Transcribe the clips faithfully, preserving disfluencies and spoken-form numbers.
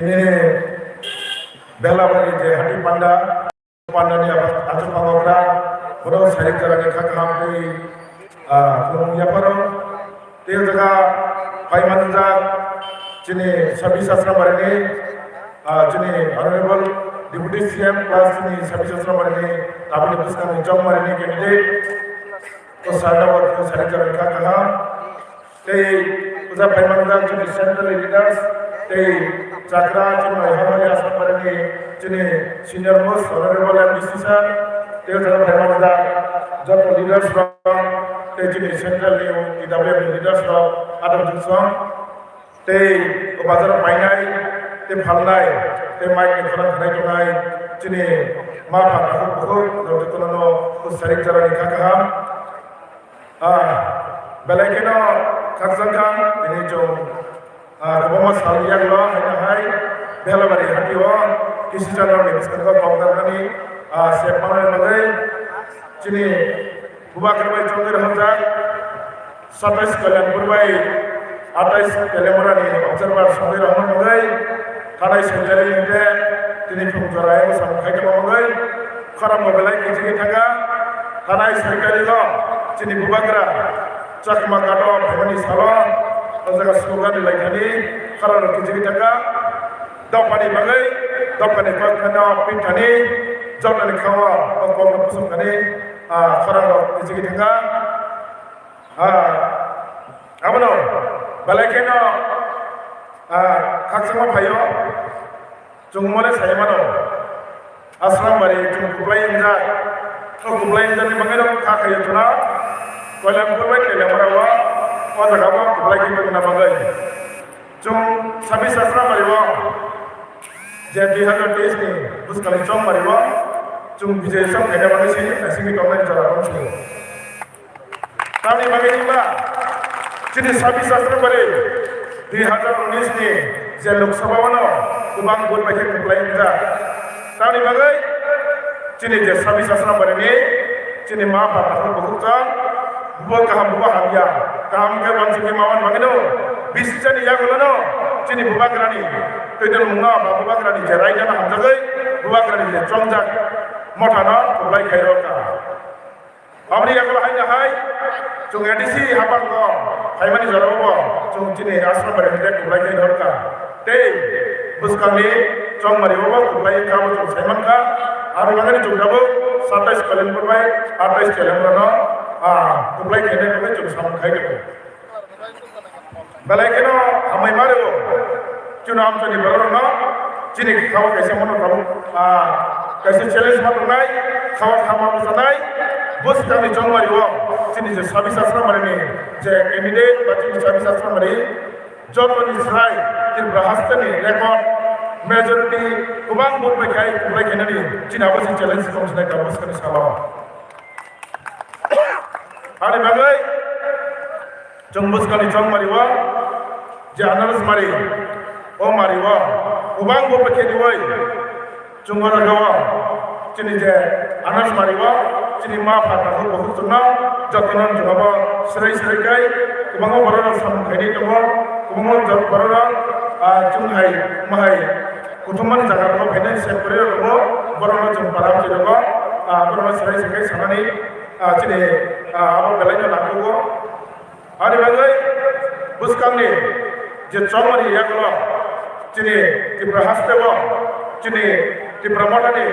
Nini Belabari je hati panda, pandani achuk pangogra, bono sarik jarani kha kaham tei, ah, khulumung yapharo. Tei o jaga phai manjak chini Sabir Sasra Barini, ah, chini Honorable Deputy C M plus chini Sabir Sasra Barini, tabukni bwskangni Chongmarini candidate, o sarda bo sarik jarani kha kaham. Tei puja phai manjak chini central leaders, tei chakra chini Honorable Assam Barini chini senior most Honorable M D C sir, tei o jaga phai manjak joto leaders rok, tei chini central ni T W F ni leaders rok, adong jungsong, tei o bazar painai, tei phalnai, tei mic ni khorang khanai tongnai chini ma pha takhuk bukhuk rok jotono no sarik jarani kha kaham. Ah, belai kheno khakchang kha, tini chwng, ah, kwbangma sal yaklo haino hai Belabari hati o kisi channel ni bwskango kok narwknani, ah, sep manwi bagwi chini bubagra bai chongwi rohorjak satais Kalyanpur bai atais Telemurani observer songwi rohorna bagwi thanai sengkari hwnkhe tini phung jora ayang samung khai tongma bagwi khorang bo belai kichigwi thangkha. Thanai sengkari no chini bubagra Chakma Gado phaimani salo o jaga slogan ni laithani khorang rok kichigwi thangkha. Dophani bagwi dophani kok phano pithani jotoni khawa o kokno pusuk thani, ah, khorang rok kichigwi thangkha. Ah, abono belai kheno, ah, khakchangma phaio, chwng mole sai mano, Asrambari chwng kuplai wngjak, o kuplai wngjakni bagwi no kha khaio chwngno, Koilampur bai Teliamura o, o jaga o kuplai khe tongna bagwi. Chwng Sabir Sasra Bario je dui hazar teis ni bwskangni chongmario chwng bijai chong khaina bagwi se naisingwi tongnai jora tong sio. Tamni bagwi wngkha chini Sabir Sasra Bari dui hazar unis ni je Lok Sabha o no kwbang vote bai khe kwplai wngjak. Tamni bagwi chini je Sabir Sasra Bari ni chini ma pha takhuk bukhuk chang, bubo kaham, bubo hamya. Kaham khe wansukwi ma wan bagwino, bisi jani yagulono chini bubagrani, twiton mungno ba bubagrani je raidano hamjagwi, bubagrani je chongjak mothano kwplai khairokha. Aboni yagulo haino hai, chwng A D C haphango phaimani jorao bo chwng chini Asrambari hwnde kwplai khairokha. Tei bwskangni chongmari o bo kwplai wngkha, abo chwng saimankha. Aro bagwino chwng tabuk satais Kalinpur bai atais Telemurano, ah, kwplai khainai bagwi chwng samung khai tongo. Belai kheno hambai ma rwo. Chwng amchaini bororokno chini kha-o kaisa mano tabuk, ah, kaisa challenge ma tongnai, kha-o kha ma bwchanai. Bwskangni chongmari o chini je Sabir Sasra Barini je candidate ba chini Sabir Sasra Bari, jotoni srai Tripura hasteni record majority kwbang vote bai khai kwplai khainani chini abo se challenge tong sinai ka bwskangni salo. Ani bagwi chwng bwskangni chongmari o je Anaras mari, o mari o kwbang vote bai khe riwi Chwng o jaga o chini je Anaras mari o chini ma pha takhuk bukhuk chwngno jotono chwng abo swrai swrai khai kwbangma borok rok samung khainai tongo, kwbangma jat borok rok, ah, chwng hai mahai kuthumani jaga rok phainai sep kwrwi rok tongo, borok no chwng param chai rok o, ah, borok no swrai swrai khai sanani, ah, chini, ah, abo belai no nangkuk o. Ani bagwi bwskangni je chongmani yagulo chini Tripura hasteo chini Tipra Mothani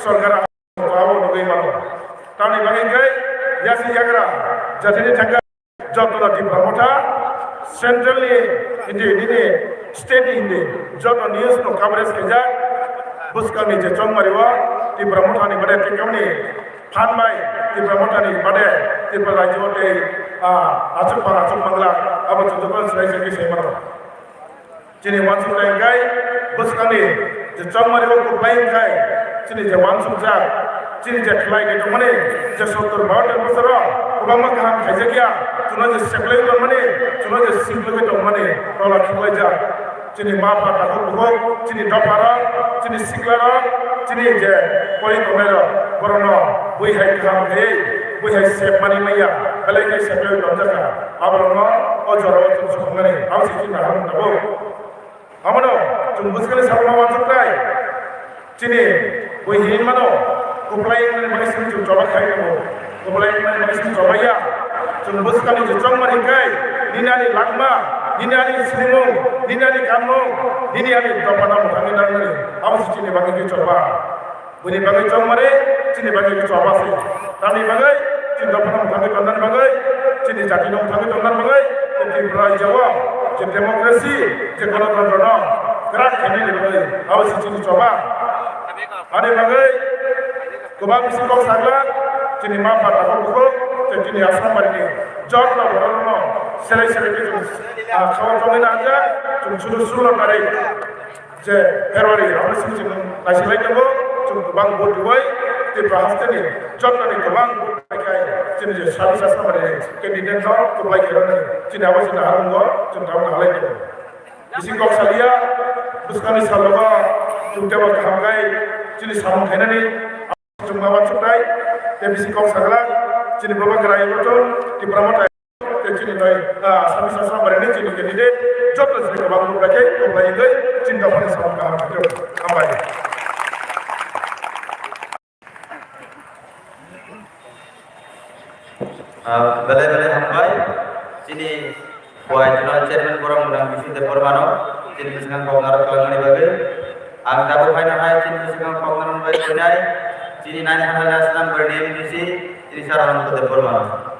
sorkar abo nugwi mano. Tamni bagwi hwnkhe yasi yagra jathani thangkha jotono Tipra Motha central ni hindi, nini state ni hindi joto news no coverage khaijak. Bwskangni je chongmari o Tipra Mothani bade tikamni phan bai Tipra Mothani bade Tipra rajyo tei, ah, achuk pang achuk pangla abo chwng joto swrai swrai sai mano. Chini wansuk tai kai bwskangni je chongmari o kwplai wngkhai chini je wansukjak chini je khlai ni tongmani je sottor bahatter bosor o kwbangma kaham khaijakya chwngno je seplai tongmani chwngno je singklogwi tongmani tola khiklaijak. Chini ma pha takhuk bukhuk, chini dopha rok, chini sikla rok, chini je pori tongnai rok, borok no bui hai kaham khai, bui hai sep mani maya, belai khai sep lai tonjak kha. Aborok no o jora o chwng sokmani, abo se chini nahar tabuk. Abono chwng bwskangni salma uansuknai. Chini bui hinmano kwplai wngmani bagwi chwng choba khai tongo. Kwplai wngmani bagwi chwng choba ya. Chwng bwskangni je chongmani hwnkhe nini ani langma, nini ani sinimung, nini ani kanmung, nini ani dophano mwthangwi nangnani. Abo se chini bagwi khe choba. Bini bagwi chongmani, chini bagwi khe choba se. Tamni bagwi chini dophano mwthangwi tonnani bagwi, chini jatino mwthangwi tonnani bagwi, tei Tripura rajyo-o je democracy, je ganatantrano kwrak khainani bagwi abo se chini choba. Ani bagwi kwbang bisi kok saglak chini ma pha takhuk bukhuk tei chini Assam barini jotno borokno selai selai khe chwng, ah, khao tongwi nangjak, chwng sudu sulo tarik je February, abo simi chwng naising lai tongo, chwng kwbang vote rwui Tripura hasteni jotoni kwbang vote pai khai chini je Sabis Assam barini candidate no kwplai khe rwni chini abo chini harmungo chwng tabuk halai tongo. Bisi kok salia, bwskangni salogo chwng teibo kaham khai chini samung khainani chwng ma uansuknai, tei bisi kok saglak chini Baba Krai Mothon Tipra Motha tei chini noi, ah, Sabis Assam barini chini candidate joto chini kwbang rok bai khe kwplai wngwi chini dophani samung kaham khe hambai. Ah, belai belai hambai. Chini Khowai Zonal Chairman borok Madam Bisnu Debbarmano chini bwskango kok narwk twlangmani bagwi. Ang tabuk haino hai chini bwskango kok narwkmani bagwi phainai chini nine hundred Assam barini M D C chini Sir Ananto Debbarmano.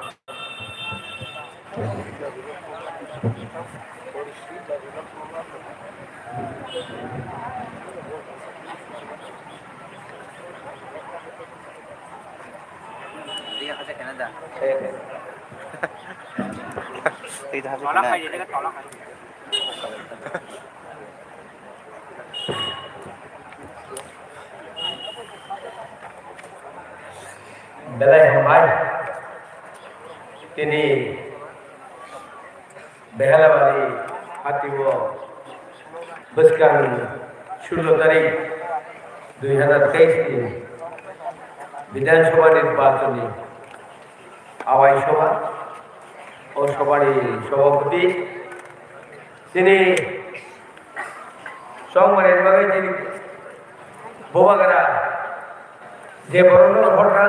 Belai hambai. Tini Behalabari hatio bwskang sullo tarik dui hazar teis ni Bidhan Sabha nirbachon ni awai sabha, o sabha ni sabhapati chini Chongmani bagwi chini bubagra je borokno rohorkha,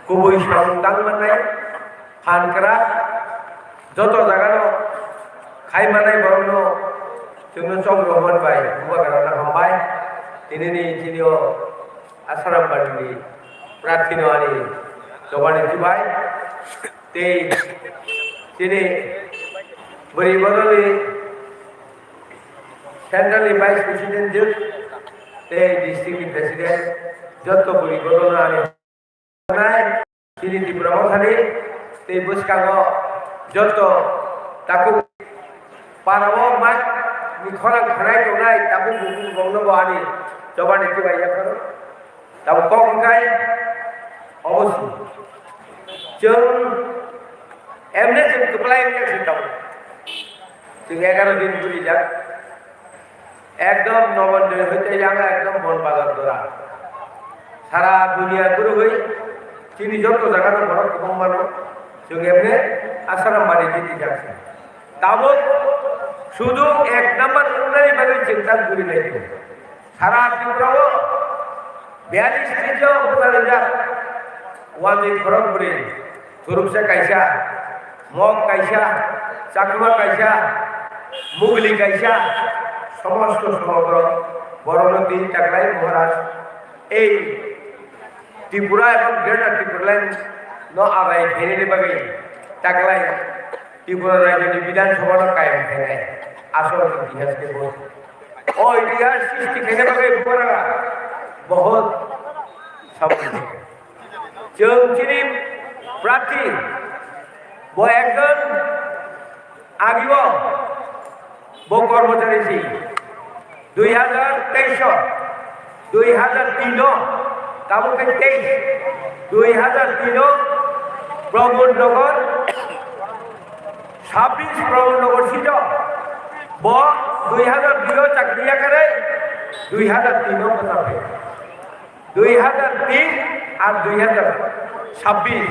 kubui samung tang mannai, phan kwrak, joto jagano khai mannai borokno chwngno chong rohormani bai bubagrano hambai. Tinini chini o Asharam Bandi ni prarthino ani chobani chibai tei chini bwrwi bodolni Central ni Vice President jwk tei district ni President, joto bwrwi bodolno ani nai chini Tipra Mothani tei bwskango joto takhuk parao mai ni khorang khanai tongnai takhuk bumung rokno bo ani chobani chibai yapharo. Tabuk kok wngkhai obo si. Chwng emne chwng kwplai wngya si tabuk. Chwng egaro din burijak. Ekdom Nomonjoi hoite yang ekdom Bon Bazar dora. Sara duniya gurugwi chini joto jagano borok kwbangmano chwng emne Asharam Bandi jiti jak si. Tabuk sudu ek number wngnani bagwi chwng tak guri lai tongo. Sara Tripura o biyalish trijak upajila rijak, uanwi khorok bwrwi, Thuruksa kaisa, Mok kaisa, Chakma kaisa, Mugli kaisa, somosto somogro borokno tini taklai Maharaj ei Tripura ebong Greater Tipraland no abai khainani bagwi taklai Tripura rajyoni Bidhan Sabha no kayam khainai asol itihas khe bo. O itihas srishti khaina bagwi bwrara bahut samung. Chwng chini prarthi bo ekjon agio bo kormochari si. Dui hazar teis o, dui hazar tin o, tabuk khe teis, dui hazar tin o Pramod Nagar, sabbish Pramod Nagar seat o, bo dui hazar dui o chakri yakarwi, dui hazar tin o bwchar phaio. Dui hazar tin ar dui hazar sabbish,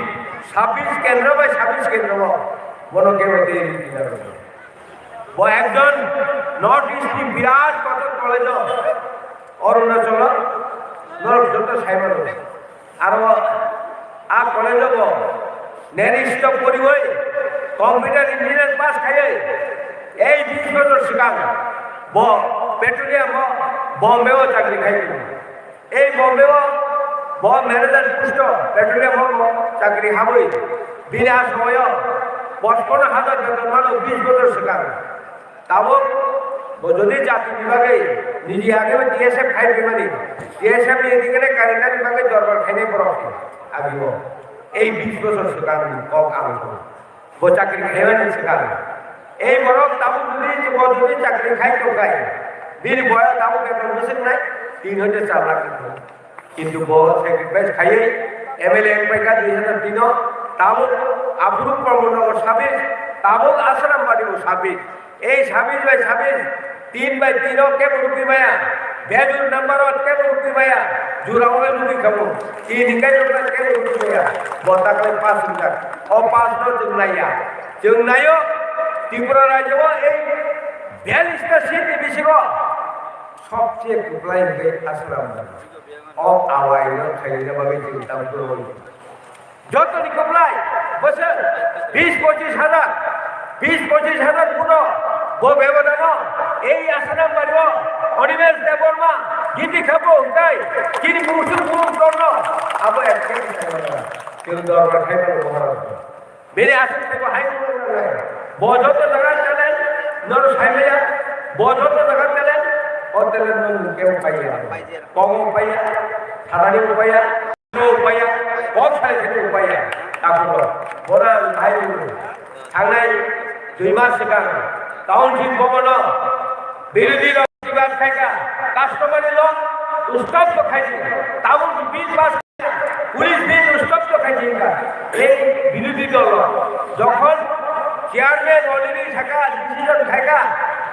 sabbish kendro bai sabbish kendro o bono kebo tei rwdi na rwdi. Bo ekjon North East ni birat kotor college o, Arunachal o, norok joto sai mano. Aro a college o bo Nehru Institute o poriwi computer engineer pass khaiwi ei bish bojor swkang bo petroleum o Bombay o chakri khai tongo. Ei Bombay o bo manager post o petroleum o bo chakri habwi bini a somoyo pochpanno hajar beton mano bish bojor swkang. Tabuk bo jodi jati ni bagwi niji age bo T S F khai rwmani, T S F ni edikene karinani bagwi dorbar khainai borok se agi bo. Ei bish bojor swkang ni kok ang bo chakri khaimani swkang. Ei borok tabuk jodi bo jodi chakri khai tongkhai, bini boyas tabuk beton bwswk nai tin hoite char lakh. Kintu bo sacrifice khaiwi M L A wng paikha dui hajar tin o, tabuk aphuru Pramod Nagar sabis, tabuk Asram Bari o sabis. Ei sabis bai sabis, tin bai tin o kebo rukwi maya, bejur number o kebo rukwi maya, jura o rukwi khamu, tin hinkhe rukwi kebo rukwi maya, bo taklai pass wngjak, o pass no chwng naiya, chwng naio, Tripura rajyo o ei biyallis ta seat ni bisingo sobse kwplai hinkhe Asram Bari. O awai no khaina bagwi chwng tam kwrwi. Joto ni kwplai bwswk bish pochish hajar, bish pochish hajar kuno bo bebodano ei Asram Bari o Animesh Debbarma giti khapo hwnkhe chini mungsuk mung torno abo ekhe chwng dorbar khai mano Maharaj. Bini aswk saibo hai wngwi nangnai. Bo joto jaga talent, norok sai maya. Bo joto jaga talent, o talent no nwng kebo paiya. Komo paiya, thanani bo paiya, no paiya, kok sai kheno paiya. Takhuk rok, bono ang bahai wngwi thangnai dui mas swkang council bhabono birodhi rok protibad khaikha, customary law stop bo khaidi, tabuk bill pass Police bill stop to khai jingka. Ei birodhi dol rok jokhon chairman already thaka decision khaika,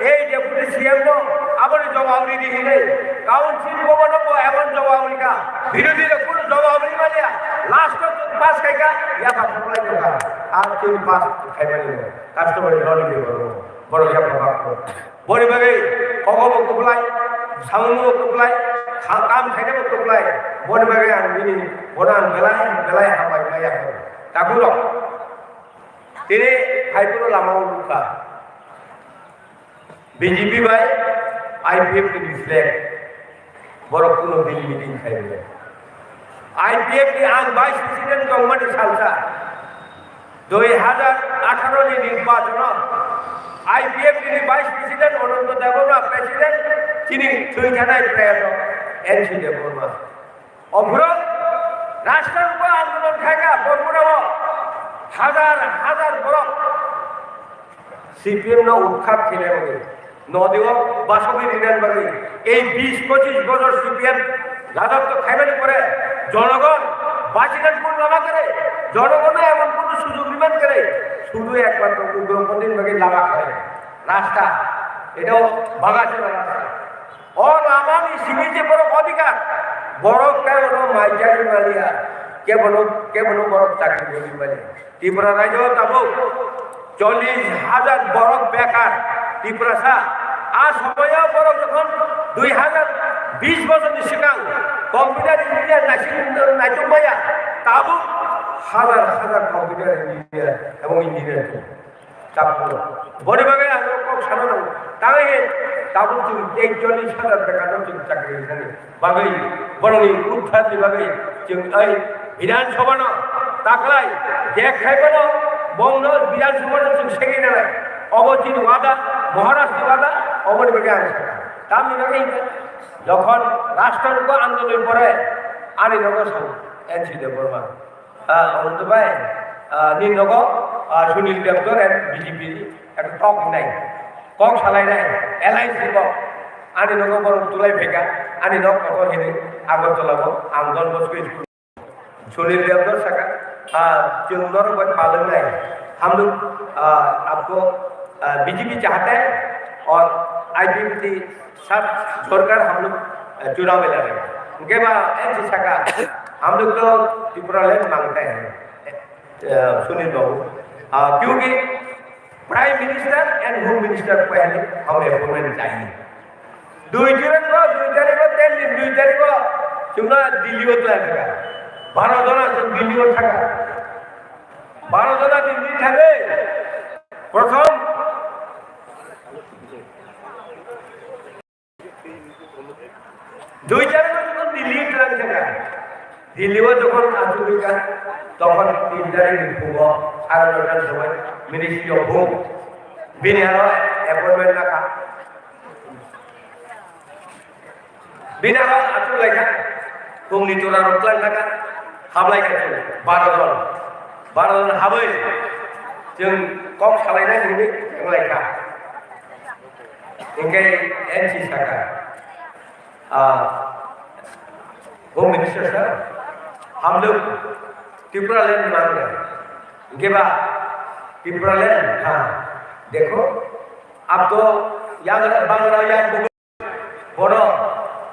ei deputy C M no aboni jawab ridi hinwi council bhabono bo emon jawab rika, birodhi rok kuno jawab ri manya, last o chwng pass khaika, yapha khuklai tongkha, ar chwng pass khaimani no customary law ni biborok borok yapha bakho. Boni bagwi kogo bo kwplai, samung bo kwplai, kha-, kam khaina bo kwplai. Boni bagwi ang bini, bono ang belai, belai hambai maya kho. Takhuk rok, tini hai phuru lama o nukha. B J P bai I P F T ni flag. Borok kuno bill meeting khai rwya. I P F T ni ang vice president tongmani salsa dui hajar atharo ni nirbachon o I P F T ni vice president Ananta Debbarma, president chini thwi thanai proyato N C Debbarma. Ophuru rasta rogo andolon khaikha Bormura o hajar hajar borok. C P M no utkhat khaina bagwi, nodi o basogwi rinani bagwi, ei bis pochis bojor C P M rajotw khaimani pore jonogon bachina kunu lama kwrwi, jonogonno emon kunu sujog rimani kwrwi, sudu ekmatro ugropontini bagwi lama kwrwi, rasta, etao Bagachora rasta. O lamani simi je borok odhikar, borok kebono mai chari maliya, kebono, kebono borok chakri rwi maliya. Tripura rajyo tabuk chollish hajar borok bekar Tiprasa. A somoyo borok jokhon dui hajar bish bochorni swkang computer engineer naising naituk maya, tabuk hajar hajar computer engineer ebong engineer tongo. Tabuk boni bagwi ang kok sana nango. Tangwi tabuk chwng tei chollish hajar bekarno chwng chakri rwnani bagwi, borokni uddharni bagwi chwng ai Bidhan Sabhano taklai dek khai phano bongno Bidhan Sabhano chwng segwi nanai. Obo chini wada, Maharajni wada, oboni bagwi ang sakha. Tamni bagwi hinkhe jokhon rashtra rogo andolon pore ani nogo song N C Debbarma. Ah, Ananta bai, ah, ni nogo, ah, Sunil Devdor and B J P ekta talk hinai. Kok salai nai, L I C kok. Ani nogo borok tulai phaikha, ani nok kotor hini Agartala bo, ang Don Bosco school. Sunil Devdor saka, ah, chwng norok bai palwng nai. Hum log, ah, aapko, ah, B J P chahta hai aur I P F T sab sorkar hum log, ah, chunav mein ladenge. Unke ba, eh, saka, hum log to Tripura land mangta hai. Eh, Sunil Babu, ah, kyunki Prime Minister and Home Minister pehle hum appointment chahiye. Dui tarikh ko, dui tarikh ko, ten din, dui tarikh ko, chwngno Delhi o tlang thaka. Baro jona chwng Delhi o thaka. Baro jona Delhi thangwi, prothom Dui tarikh o jokhon Delhi tlang thaka, Delhi o jokhon achugwi ka, tokhon tin tarikh ni phungo sare noita ni somoi Ministry of Home bini aro appointment nakha. Bini aro achuk laikha, phungni tora rok tlang thaka, hablai kha chwng baro jon, baro jon habwi chwng kok salaina hinwi wng laikha. Hinkhe N C saka, ah, Home Minister sir, हम लोग Tipraland मांग रहे हैं। इनके बाद Tipraland, हाँ, देखो, अब तो याद, बांग्ला याद बोलो,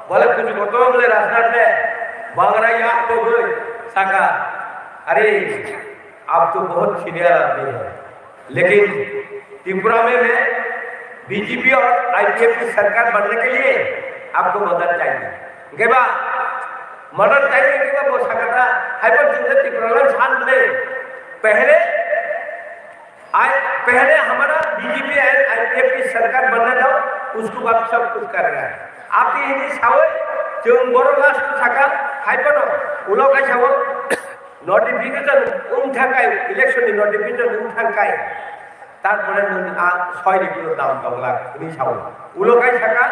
बोले कुछ बोलते हो, बोले राजनाथ ने, बांग्ला याद बोलो, सका, अरे, आप तो बहुत सीनियर आदमी है, लेकिन त्रिपुरा में, में बीजेपी और आईपीएफ की सरकार बनने के लिए आपको मदद चाहिए। इनके बाद मदद चाहिए, इनके बाद वो सकता है, पर तुमने त्रिपुरा में शांत नहीं। पहले आए, पहले हमारा बीजेपी और आईपीएफ की सरकार बनने दो, उसके बाद सब कुछ कर रहा है। आपकी हिंदी सावय, जो बोरो लास्ट सका, हाइपनो, उलो का सावय, Notification wng thangkai, election ni notification wng thangkai. Tarpore nwng a soi ni kuno dam tong lak hwnwi sao. Ulo kai saka,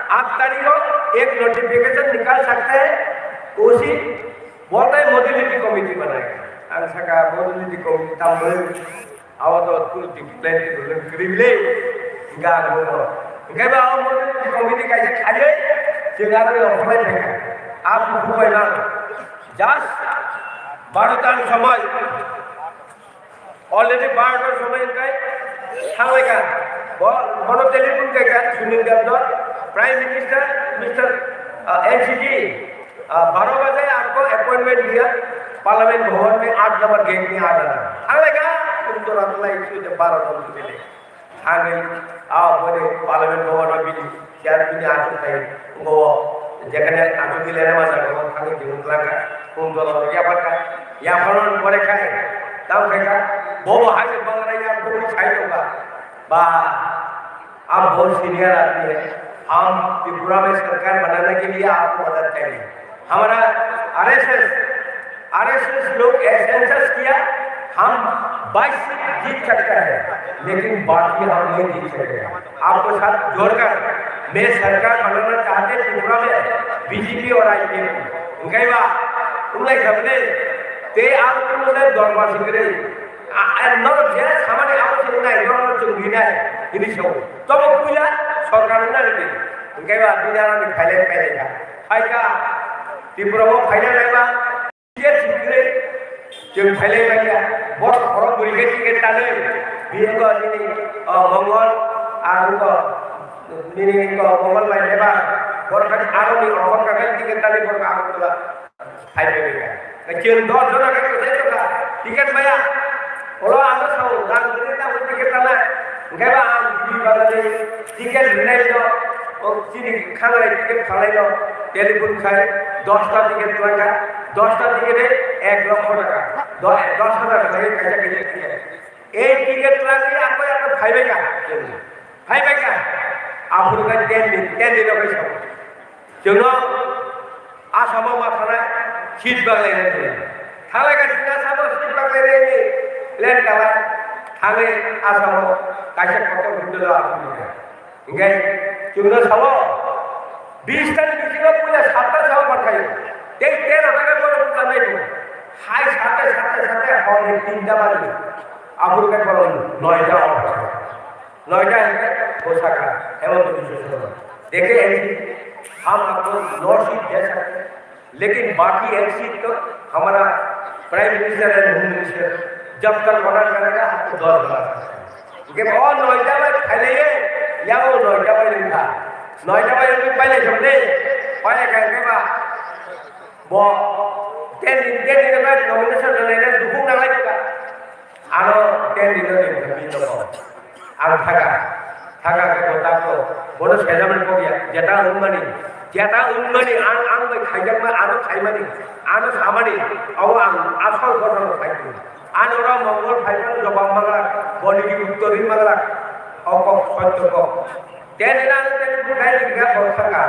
aat tarikh o ek notification nikal sakte hai, usi bolta hai modality committee banayega. Ang saka modality committee tam bole, abo to kuno plan to bole kri bole, ga go. Ga ba modality committee kaisa khaiye, je ga go offline thangka. Aap bubai lang. Just baro ta ni somoi, already baro ta ni somoi wngkha, thanglaikha. Bo-, bono telephone khaikha, Sunil Gandhi, Prime Minister, Mister, uh, N C G, uh, baro baje aapko appointment diya, Parliament Bhawan mein aat number gate mein aa jana. Thanglaikha, tum to rat lai, sui de baro ta ni somoi. Thangwi, ah, boni Parliament Bhavan o bini chair bini achuk thai, bo jekhane achuk di lena ma jaga o thangwi tini wngkha, khum dolo yapharkha, yapharmani pore khai, tamo khaikha, bo bo hai bangrai ya, bo khai tongkha, ba, aap bahut senior aadmi hai, hum Tripura mein sarkar banane ke liye aapko madad karenge. हमारा RSS, RSS लोग ऐसा सेंसस किया, हम बाईस सीट जीत सकता है, लेकिन बाकी हम नहीं जीत सकते। आपको साथ जोड़कर मैं सरकार बनाना चाहते त्रिपुरा में बीजेपी और आईपीएफ। उनका ही बात, उनका ही सबने, ते आप उन्होंने दरबार से करे। आ, आ, नर जे सामान्य आप से उन्हें, नर जो भी नहीं, इन्हीं सब। तो वो पूरा सरकार उन्हें नहीं दे। उनका ही बात, बिना नहीं फैले, फैलेगा। Phaikha, Tripura o phaina naiba, ticket sikre, chwng phailai manya, borok khorok bwrwi khe ticket tanwi, biyango nini, o, Mongol, ar wngkha, nini wngkha Mongol bai neba, borok khe aroni offer kha khe ticket tanwi borok Agartala phai bai kha. Chwng dos jona khe kwchai tongkha, ticket maya. Olo ang sao, rang kwrwi tamo ticket rwnai. Hwnkhe ba ang bini bagwi ticket rwnai no, o chini khangrai ticket phalai no, telephone khai, dosta ticket twlangkha, dosta ticket e ek lokho taka, do-, dos hajar taka kaisa kaisa ticket. Ei ticket twlangwi ang bai ang phaibai kha, phaibai kha. Aphuru khe ten din, ten din o khe sao. Chwngno Asamo ma thanai seat baglainai hwnwi. Thanglai kha chwng Asamo seat baglainai hwnwi plan khalai. Thangwi Asamo kaisa kotor hotel o achukgwi kha. Hinkhe chwngno sao bis ta ni bisingo puila satta sao mankhaio. Tei tero ta khe borok bwchanai tongo. Hai satte satte satte horni tinta bajio. Aphuru khe borok noita o phaio. Noita hinkhe bo sakha, Hemanta Biswa Sarma. Dekhe, हम आपको नौ सीट दे सकते हैं, लेकिन बाकी एक सीट तो हमारा prime minister and home minister जब तक मना करेगा, आपको दस बना सकते हैं। Hinkhe bo noita bai phailaiye, ya o noita bai wngkha. Noita bai wngwi pailai somde, pailai kha hinkhe ba bo ten din, ten din bai nomination rwlaina dukung nanglai kha. Ano ten din no ringkha bini nogo. Ang thaga, thaga khe bo ta kho, bono saijakmani kok ya, jeta wngmani, jeta wngmani ang, ang bai khaijakma, ano khaimani, ano samani, abo ang asol gothono khai tong. Ano oro mongol phaimani jobab manglak, boni ki uttor ri manglak, o kok sotto kok. Tei nini ano tei bukhai rikha bo thangkha.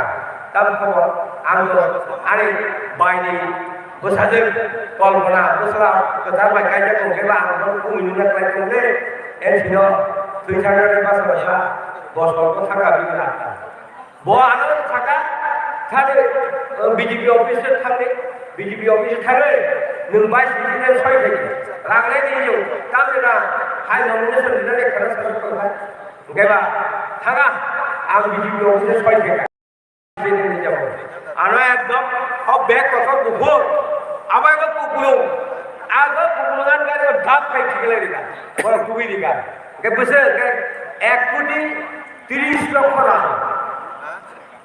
Tam khobor ang bo ani baini bwsajwk Kalpana bwsla kwchar bai kaijak tong khe ba ang bo kumui nungna khlai tong le. E sino twi thangna ni bwsa bwsa bosor bo thangkha bini atta. Bo ano sakha thani B J P office thangni, B J P office thangni nwng bai sini soi thai rang nai ni yo kam na hai nomination ni khana sa. Hwnkhe ba, thaga, ang B J P office soi khe ka. Ano ekdom, o bag kotor buphur, abo ego kuplung, abo kuplung an gari o dap khai khiklai rika, borok tubui rika. Hwnkhe bwse hwnkhe ek koti tris lokho rang.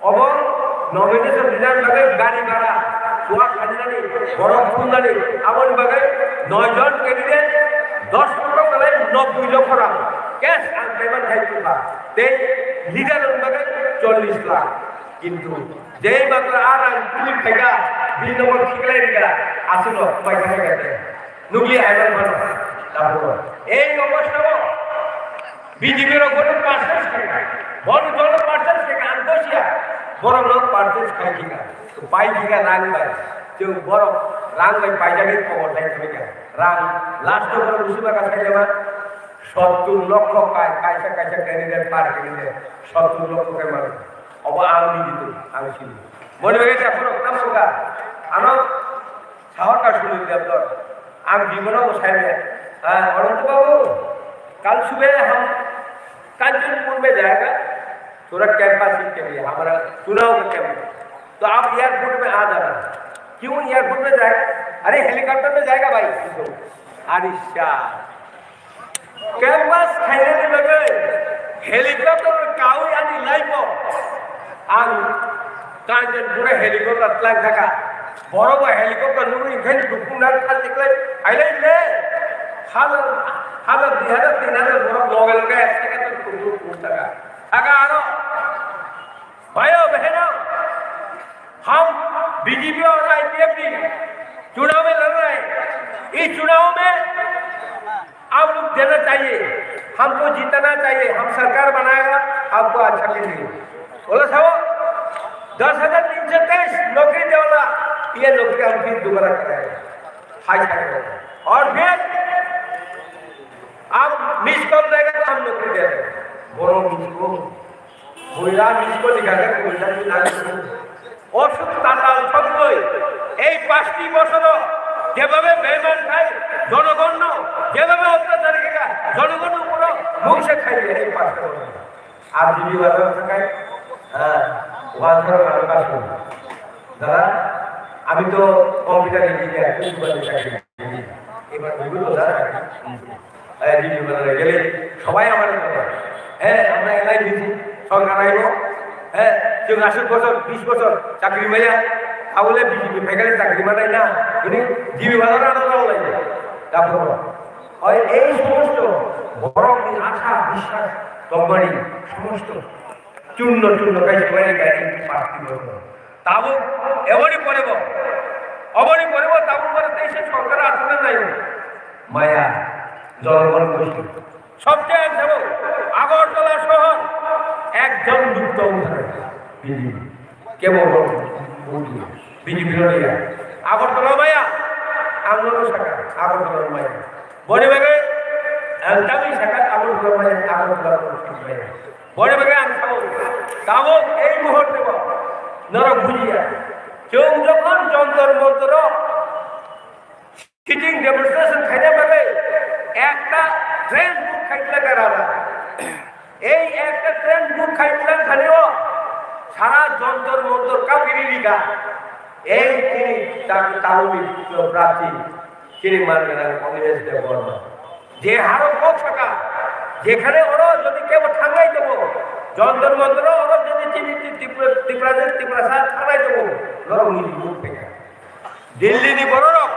Obo nomination rinani bagwi gari bhara, chuak khainani, borok thumnani, aboni bagwi noi jon candidate dos lokho belai nobboi lokho rang cash ang payment khai tongkha. Tei leader rokni bagwi chollish lakh. Kintu jei matra a rang tubui phaikha, bini nogo khiklai rikha, aswkno bai khaikha. Nukli aiman phano tabukno. Ei obostao B J P rok bono purchase khaikha. Bono dolo purchase khaikha, ang dosiya. Borok no purchase khaikha. Pai khaikha rang bai. Chwng borok rang bai paijagwi khobor dai khaikha. Rang last o borok busi baka khaikha ma sottur lokho kai, kaisa kaisa candidate par candidate sottur lokho kai mano. Obo ang ni gitu, ang sini. Moni bagi tak borok tam suka. Ano Sahor ka Sunil Debdor, ang jibon o sai le, "Ananto babu, kal subah hum Kanchanpur mein jayega, thoda campus ke liye, hamara chunav ka camp, to aap airport mein aa jana." "Kyun airport mein jayega?" "Are helicopter mein jayega bhai." Are sir, Campus khainani bagwi helicopter kaui ani life-o ang Kanchanpur-o helicopter tlang thaka. Borok bo helicopter nugwi hwnkhe dukung nang khalchiklai phailai le. Halo, halo dui hazar tin hazar borok loge loge ek second-o tung tung tung thaka. Thaka aro. भाइयों बहनों, हम बीजेपी और आईपीएफ भी चुनाव में लड़ रहे हैं। इस चुनाव में आप लोग देना चाहिए, हमको जिताना चाहिए, हम सरकार बनाएगा, आपको अच्छा के लिए। बोला साहब, दस हजार तीन सौ तेईस नौकरी देने वाला, ये नौकरी हम फिर दोबारा कराएगा। हाय, हाय, हाय। और फिर आप मिस कॉल देगा तो हम नौकरी दे देंगे। बोलो miss call. Buira misko ni gaga buira ni nang. Osuk tatal thokgwi ei pasti bosoro jebhabe beiman khai, jonogonno jebhabe otyachar khai, jonogonno uporo mungse khai ei pasti bosoro. Ar jibi bazar thakai, ha, bazar aro kasu. Dada, ami to computer engineer, tu suka ni chakri. Ebar buigo to dada. এই দিল্লি বাজারে গেলে সবাই আমার কথা বলে, "হ্যাঁ, আমরা এলাই দিছি, সরকার আইব, হ্যাঁ, কেউ আসুক বছর, বিশ বছর চাকরি মাইয়া, তাহলে বিজেপি ফেকালে চাকরি মানাই না, উনি জিবি বাজারে আরো ভালো লাগবে।" তারপর ওই এই সমস্ত বড় আশা, বিশ্বাস, কোম্পানি সমস্ত চূর্ণ চূর্ণ করে সবাই গাড়ি পার্টি করবো। Tabuk eboni poribo, oboni poribo tabuk pore teisa sorkar aswkno naio. Maya, jonogol gosti. Sobcheye ang sabo, Agartala sohor ekjon luk tong thai. B J P. Kebo bo, B J P no ya. Agartala maya, ang no saka, Agartala maya. Boni bagwi ang tamni saka Agartala maya, Agartala maya. Boni bagwi ang sao, tabuk ei muhurte bo norok bujiya. Chwng jokhon Jantar Mantaro sitting demonstration khaina bagwi ekta train book khaikla garana. Ei ekta train book khaikla khalio sara Jantar Mantar kapiri rikha. Ei tini ta-, tauni prati. Chini man gwnang Akhilesh Debbarma. Je haro kok saka, jekhane oro jodi kebo thangnai tongo, Jantar Mantar oro jodi chini Ti-, Tipra, Tiprasa, Tiprasa thangnai tongo, norok nini muk phaikha. Delhi ni bororok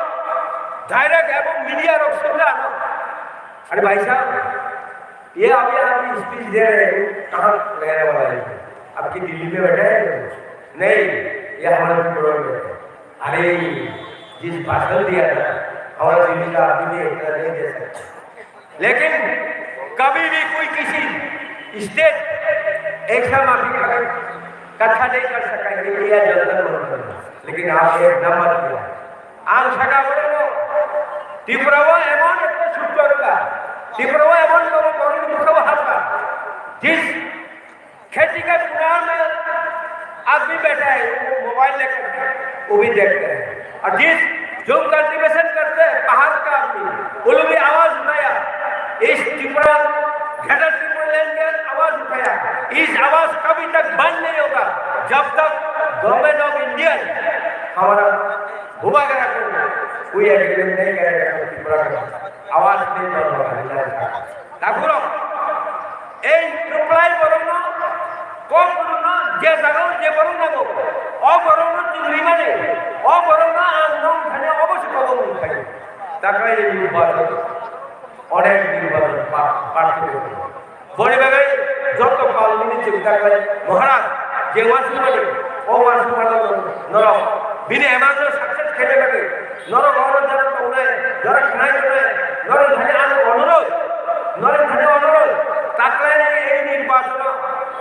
direct ebong media rok swngkha ano. Are bhai sahab, ये अभी आप स्पीच दे रहे हो, कहाँ रहने वाला है? आपकी दिल्ली में बैठा है? नहीं, ये हमारा त्रिपुरा में बैठा है। अरे, जिस भाषण दिया था, हमारा दिल्ली का आदमी ने इतना नहीं दे सकता। लेकिन कभी भी कोई किसी स्टेट एक्शन माफी का कथा नहीं कर सका, इंडिया जंतर मंतर में। लेकिन आप एक नंबर किया। Ang saka borok no, Tripura o emon ekta sutro rwkha, Tripura o emon ekta borok ni bwkha o hapkha, jis खेती का पुराना आदमी बैठा है, वो मोबाइल लेकर वो भी देखते हैं। और जिस जो कल्टीवेशन करते हैं बाहर का आदमी, वो लोग भी आवाज उठाया, इस त्रिपुरा, ग्रेटर त्रिपुरा लैंड के आवाज उठाया। इस आवाज कभी तक बंद नहीं होगा जब तक गवर्नमेंट ऑफ इंडिया हमारा घुमा के रखेगा, कोई एग्रीमेंट नहीं करेगा तो त्रिपुरा का आवाज नहीं बंद होगा। Takhurok, ei kwplai borokno, kok borokno, je jagao je borok nango, o borokno chwng rimani, o borokno ang nong thani obo se kobo wng thai. Takhai ni bwswk onek din bwswk pa-, parthok wng. Boni bagwi joto palmani chwng takhai Maharaj, je uansukmani, o uansukmano norok bini emangno success khaina bagwi, norok oro jora tongnai, jora khnai tongnai, norok thani ano onurod, norok thani onurod, taklaini ei nirbachono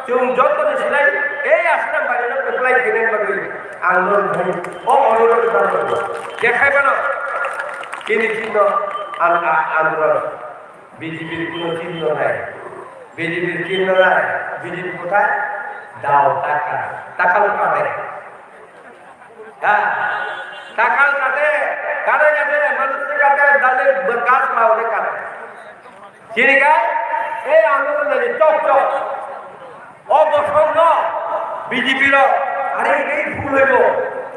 chwng jotoni silai ei Assam barino kwplai khaina bagwi ang norok thani o onurod khlaio. Jekhai bono chini chino ang, ang, ang, ang, B J P ni kuno chini no nai. B J P ni chini no nai. B J P kothai? Dao taka. Taka lo kate. Ha? Taka lo kate. Kate kate. Manush kate. Dale bekas mau de kate. Chini kai? Eh, anu lagi chok chok. O bosong no B J P rok, are ini phulai bo,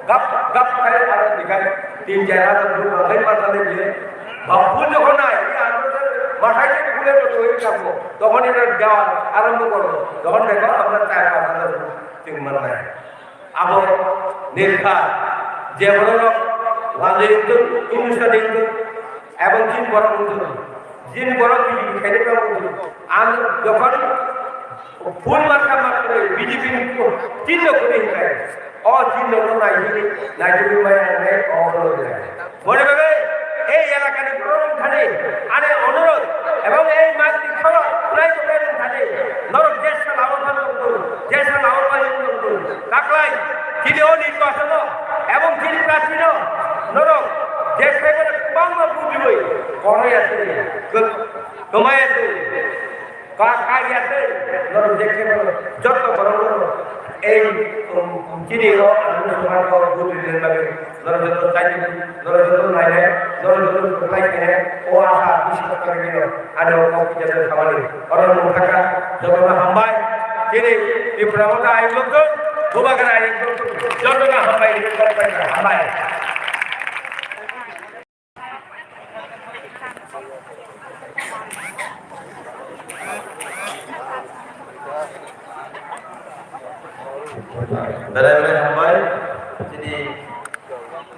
gap gap khai aro dikhai, tin char hajar duk bangai ma sale bile, ba phul jokhon nai, ini aro se mathai se phulai bo, toi thangbo, tokhon ino dewa arambo gorbo, tokhon dekho amra char pach hajar duk ting manai. Abo nirkha, je borok London wngthung, English wngthung, ebong chini borok wngthung, chini borok B J P khaina borok wngthung. Ang jokhon phul marka markre B J P ni chini no kwrwi hinkai, o chini no naidi, naidi maya nai o borok. Boni bagwi ei elakani borok thani ani onurodh ebong ei magni khorok khwnai tongnai rok thani norok jesa lama phan tongtong, jesa lama phan tongtong, taklai chini o nirbachono ebong chini prarthino norok je khaibano kwbangma bujiwi kono yatwi, kwmai yatwi. Ka-, kaiya tei norok je khe norok joto borok norok ei, um, chini o ang musulman rok buji rin bagwi norok joto chai di, norok joto nai nai, norok joto kwplai khe o asa bisi kwplai khe ani o kok khe joto khamani oro nung thaka joto no hambai. Chini Tripura Motha ayuk lokdon, Bubagra ayuk lokdon, joto no hambai, hambai. Belai belai hambai, chini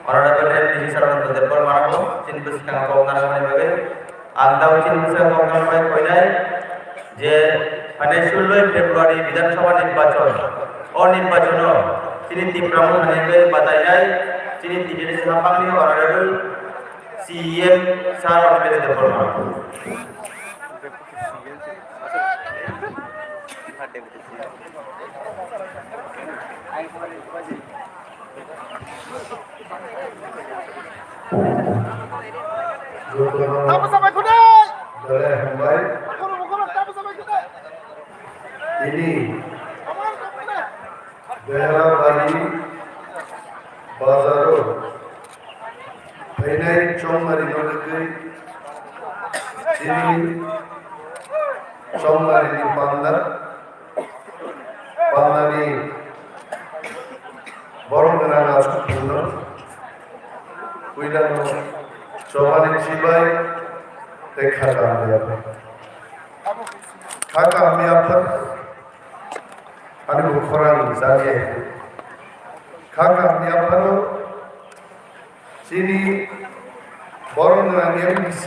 Honorable M D C Sarabanda Debbarma rokno, chini bwskango kok narwknani bagwi. Ang tamo chini bwskango kok narwknai koinai je phainai suloi February Bidhan Sabha nirbachon, o nirbachono chini Tipra Mothani bagwi batainai chini T T D C haphangni Honorable C E M Sir Anipesh Debbarma. Jotono belai hambai. Tini Beharabari bazaro phainai chongmari no rwgwi chini chongmari ni panda, pandani borok gwnang aswk phano puilano chobani chibai tei kha kaham yaphar. Kha kaham yaphar. Ani bo khorang jani kha kaham yapharo chini borok gwnang M D C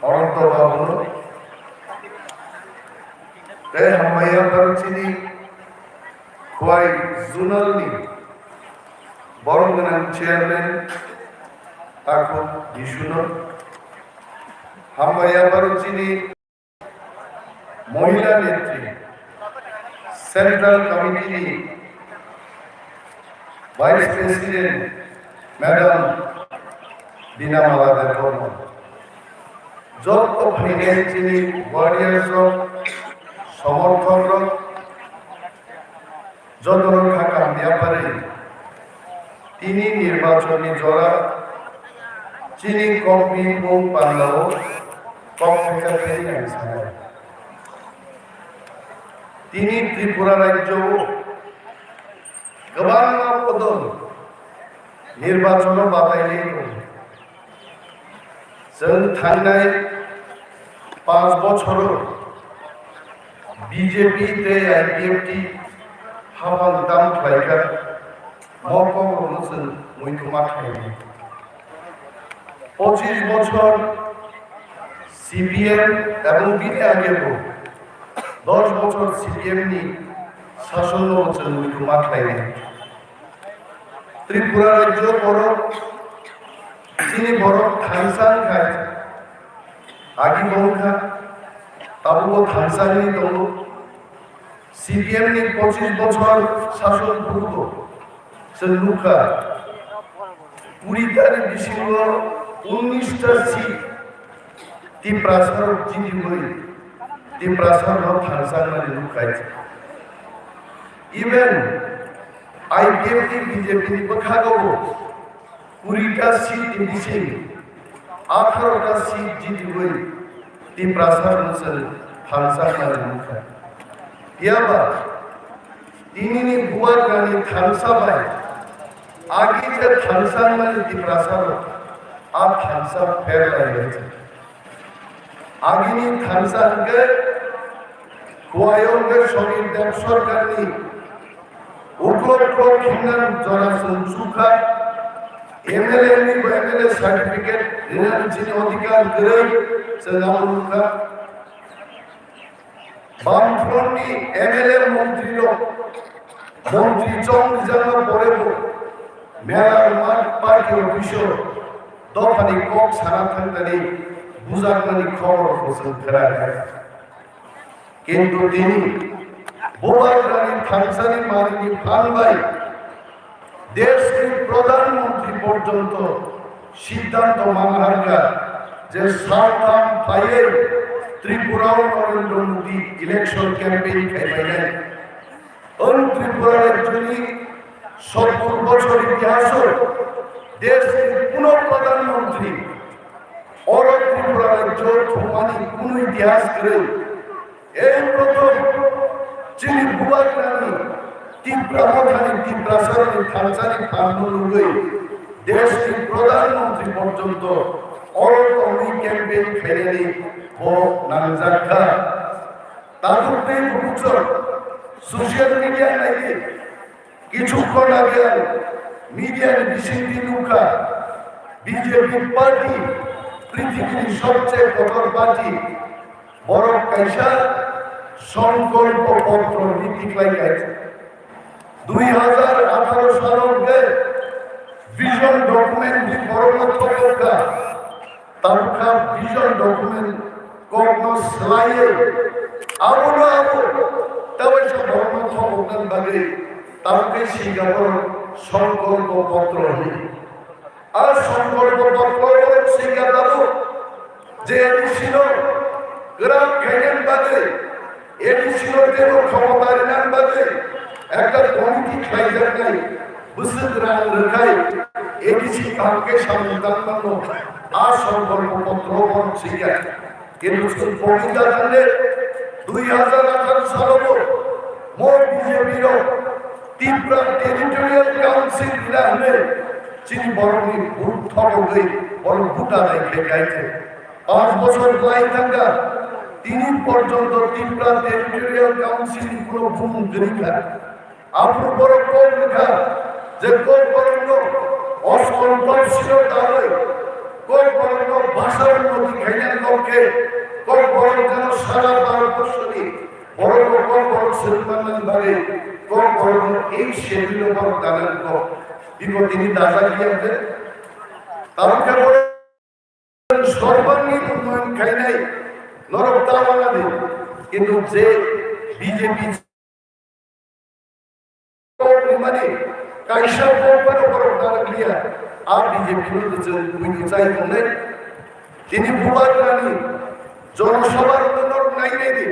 Ananto Babu no Tei hambai ya borok chini Khowai zonal ni borom gwnang chairman Takhuk Jisuno, hambai ya borok chini Mohila Netri, Central Committee ni Vice President Madam Bina Mala Debbarma, joto phainai chini warriors rok, somorthok rok, jotono kha kaham yaphari tini nirbachon ni jora chini kok bini mung panda o kok thangkha thani ang sanai. Tini Tripura rajyo o kwbangma bodol nirbachon o batai tongo. Chwng thangnai panch bochoro B J P tei I P F T hapang tam khlaikha, mo kokrokno chwng muitu ma khlainai. Pochis bochor C P M ebong bini agebo dos bochor C P M ni sasonno chwng muitu ma khlainai. Tripura rajyo borok, chini borok thansa wngkha, agi bo wngkha, tabukbo thansa wngwi tongo. C P M ni pochis bochor sason phuru bo chwng nukha, kuri ta ni bisingo unnish ta seat Tiprasa rok jitiwi Tiprasa rok thansa wngmani nukha. Even I P F T B J P ni bwkhago bo kuri ta seat ni bising atharo ta seat jitiwi Tiprasa rok chwng thansa wngmani nukha. Phiya ba Tinini Bubagrani thansa bai agi je thansa wngmani Tiprasa rok a thansa pher lai rw. Agini thansa hwnkhe Khowai o hwnkhe Samir Deb Sarkarni uklo uklo khimnani jora chwng chukha, M L A ni bo M L A certificate rinani chini odhikar kwrwi chwng abo nukha. Bamfront ni M L A montri rok montri chong rijakma pore bo Mela Rwngma party office o dophani kok sana thangtani bujakmani khobor bo chwng khna kha. Kintu tini Bubagrani thansani manwini phan bai Deshni Pradhan Mantri porjonto siddhanto manharkha je saltham phaiwi Tripura o Narendra Modi election campaign khaibainai. Ang Tripura rajyoni sottur bochor itihaso deshni kuno Pradhan Mantri oro Tripura rajyo thumani kuno itihas kwrwi. Ei prothom chini Bubagrani Tipra Mothani Tiprasarokni thansani phanno nugwi deshni Pradhan Mantri porjonto oro tongwi campaign khainani bo nangjakha. Takhuk tei bukhuk social media naidi. Kichukkon age ang media ni bisingtwi nukha, B J P party prithibini sobche kotor party, borok kaisa songkolpo potro ni tikhlai kha. Dui hazar atharo salo hwnkhe vision document ni borokno thopok kha. Tabukha vision document kokno swlaiwi abono abo tawaisa borokno thopoknani bagwi tabukhe singya borok songkolpo potro hwnwi. A songkolpo potro borok singya tabuk je A D C no kwrak khainani bagwi A D C no teibo khomota rinani bagwi ekta committee khlaijaknai bwswk rang rwkhai A D C kaham khe samung tangmano a songkolpo potro borok singya. Kintu chwng pogwi da thangde dui hazar atharo salobo mo B J P rok Tipra Territorial Council rina hwnwi chini borokni vote thogogwi borok vote adai khe kaitor. Panch bochor kwlai thangkha, tini porjonto Tripura Territorial Council ni kuno bumung kwrwi kha. Aphuru borok kok rwkha je Kokborokno oskol borsino dalwi Kokborokno bhasha unnoti khaina kok khe Kokborok jeno sara Bharat borshoni borok kok borokno eight schedule o borok dana kok. Biko tini dajak liya khe. Tamo khe borok sorbangni unnoyon khainai norok ta wana di. Kintu je B J P ni mani kaisa borok borok dana liya. A B J P no chwng buini chai tongnai. Tini Bubagrani Jonosabha rokno norok nai nai di.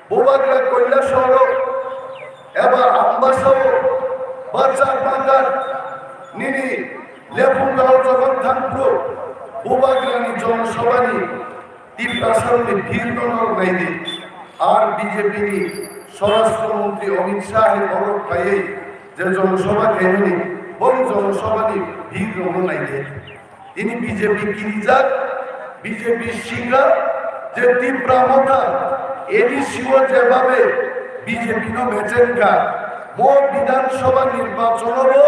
Bubagra Kailasoro eba Ambasao ba Chakmagar nini Lephungao jokon thangphuru Bubagrani Jonosabhani Tiprasarokni bhir no norok nai di. Ar B J P ni Swarashtra Mantri Amit Shah hai borok phaiwi je Jonosabha khaimani, bo Jonosabhani bhir rokno nai di. Tini B J P kirijak, B J P sikha je Tipra Motha A D C o jebabe B J P no mechen kha, mo Bidhan Sabha nirbachon o bo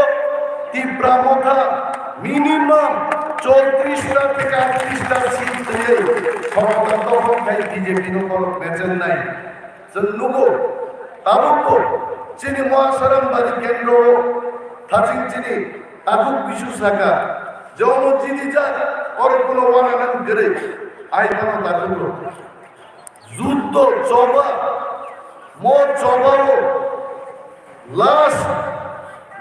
Tipra Motha minimum chowtrish ta theke aittrish ta seat twiwi khomota dokhol khai B J P no borok mechen nai. Chwng nugo, tabukbo chini Mohasarambari kendro o thaching chini takhuk bisu saka je omo chini jak, oro kuno wana nang kwrwi, ai phano takhugo. Juddo choba, mo choba o last,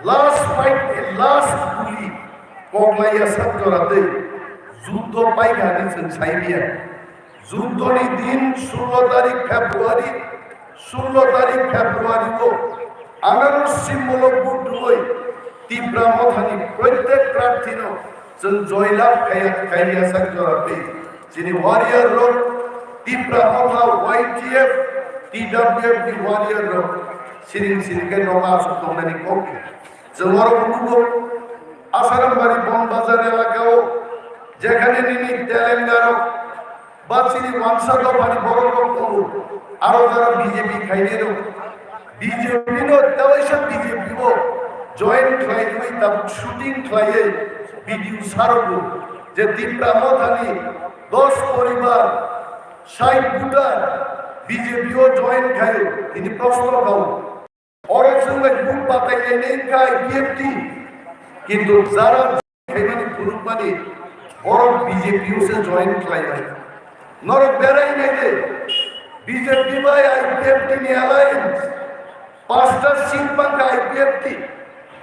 last fight, last guli koklai ya sak jora tei juddo paikha hinwi chwng sai manya. Juddoni din sullo tarik February, sullo tarik February o anarsi mulok vote rwui Tipra Mothani proitek prarthino chwng joylab khaiya, khaiya sak jora tei chini warrior rok Tipra Motha Y T F, T W F ni warrior rok siring siring khe nogo aswk tongnani kok khe. Chwng oro nugo Asarambari Bon Bazar elaka o jekhane nini Telengana rok ba chini wansa dophani borok rok tongo, aro jara B J P khainai rok. B J P no tawaisa B J P o join khlaiwi tabuk shooting khlaiwi video sarogo je Tipra Mothani dos poribar, sait voter B J P o join khaio, tini proshno khaio. Oro chwng bai vote batai lainai wngkha I P F T, kintu jara khaimani phunukmani borok B J P o se join khlaimani. Norok berai nai de, B J P bai I P F T ni alliance, pasta seat mankha I P F T,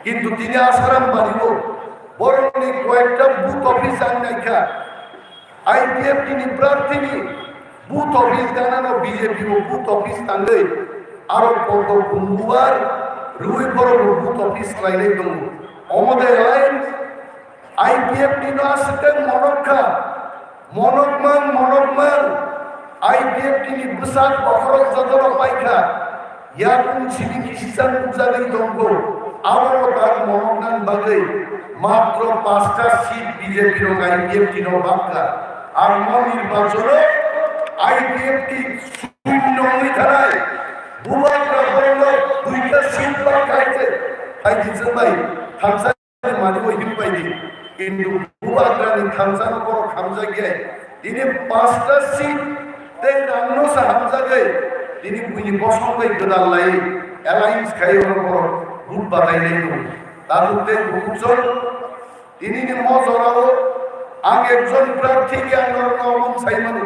kintu tini Asarambari o borokni koyekta booth office ang naikha. I P F T ni prarthini booth office ganano B J P o booth office tangwi aro koto kunduar rwi borok bo booth office khlailai tongo. Omo de alliance I P F T no aswk monok kha, monok mang, monok mang, I P F T ni bwsak bokhorok jotono paikha. Yakung simi kisisa nukjagwi tongkho, abo tak monoknani bagwi matro pasta seat B J P rok I P F T no bakha. Ang mo nirbachono I P F T shunyo wngwi thanai, Bubagra borokno duita seat bakha hai se, hai di chwngbai thamsa mani bo himpai di. Kintu Bubagrani thangsano borok hamjakya. Tini pasta seat tei rangno sa hamjagwi. Tini buini bosong bai gwdal lai alliance khai ono borok vote batai lai tongo. Tabuk tei bukuchon tini ni mo jorao ang ekjon prarthi khe ang norokno omo sai mano.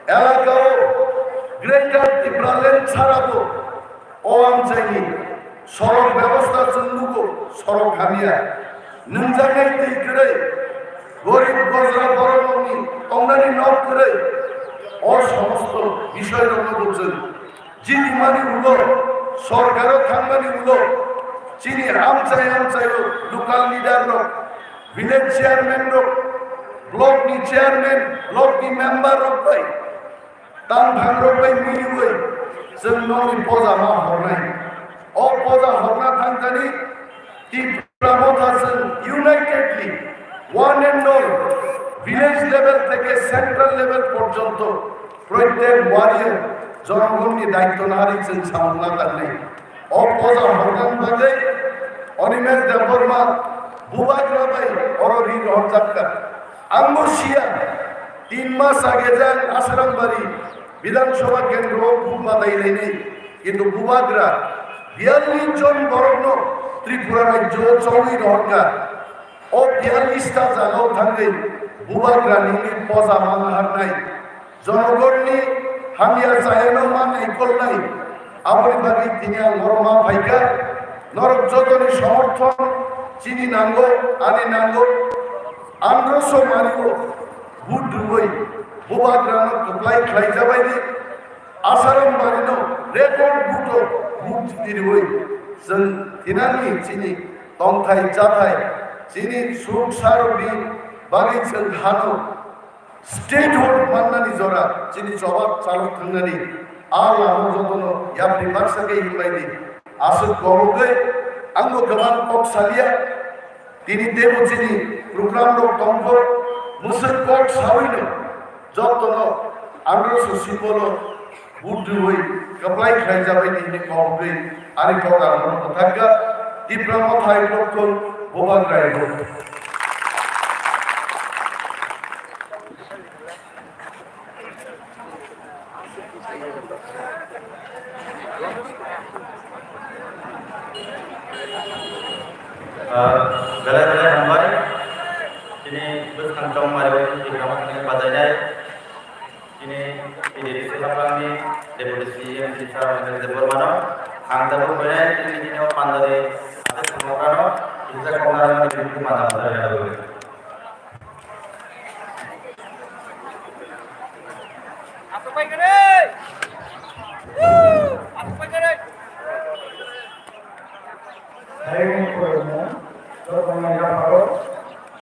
Elakao Greater Tipraland sarabo o amchaini sorok bebosta chwng nugo, sorok hamya, nungjaknai twi kwrwi, gorib gojra borokni tongnani nok kwrwi, o somosto bisoy rokno bo chwng jidimani ulo, sorkaro thangmani ulo, chini amchai amchaio local leader rok, village chairman rok, block ni chairman, block ni member rok bai, tangphang rok bai miliwi chwng nokni poja ma hornai. O poja horna thangthani Tipra Motha chwng unitedly one and all village level theke central level porjonto proitek warrior jonogonni daityo nari chwng samung nakarnai. O poja horna bagwi Animesh Debbarma Bubagra bai oro ri rohorjak kha. Ang bo siya, tin mas age je ang Asarambari Bidhan Sabha kendro o vote batai lainai, kintu Bubagra Biyallis jon borokno Tripura rajyo chongwi rohorkha. O biyallis ta jagao thangwi Bubagra nini poja manharnai, jonogonni hamya chayano ma naikolnai. Aboni bagwi tini ang oro ma phaikha. Norok jotoni somorthon chini nango, ani nango. Androso manio vote rwwi Bubagrano kwplai khlaijabaidi. Asaram barino record vote-o vote chini rwwi chwng thinangni chini tongthai chathai, chini suk sarokni bagwi chwng hano statehood mannani jora chini choba chalok thangnani a lama jotono yapri baksa khe hinbaidi. Aswk kobokgwi angbo kwbang kok salia. Tini teibo chini program rok tongkho, mwswk kok sawino jotono androso symbol-o vote rwwi kwplai khlaijabaidi hinwi kobokgwi ani kok ang bono mwthangkha. Tipra Motha I Block thung, Bubagra I Block. Ah, belai belai hambai. Chini bwskang tongmani bai chini grama chini bajainai. Chini, chini A D C haprangni Deputy C E M Sir Ramesh Debbarmano ang tabuk belai chini chini pandari ate songokrano, chini kongna rani chini mata mata. Aswk bai kene.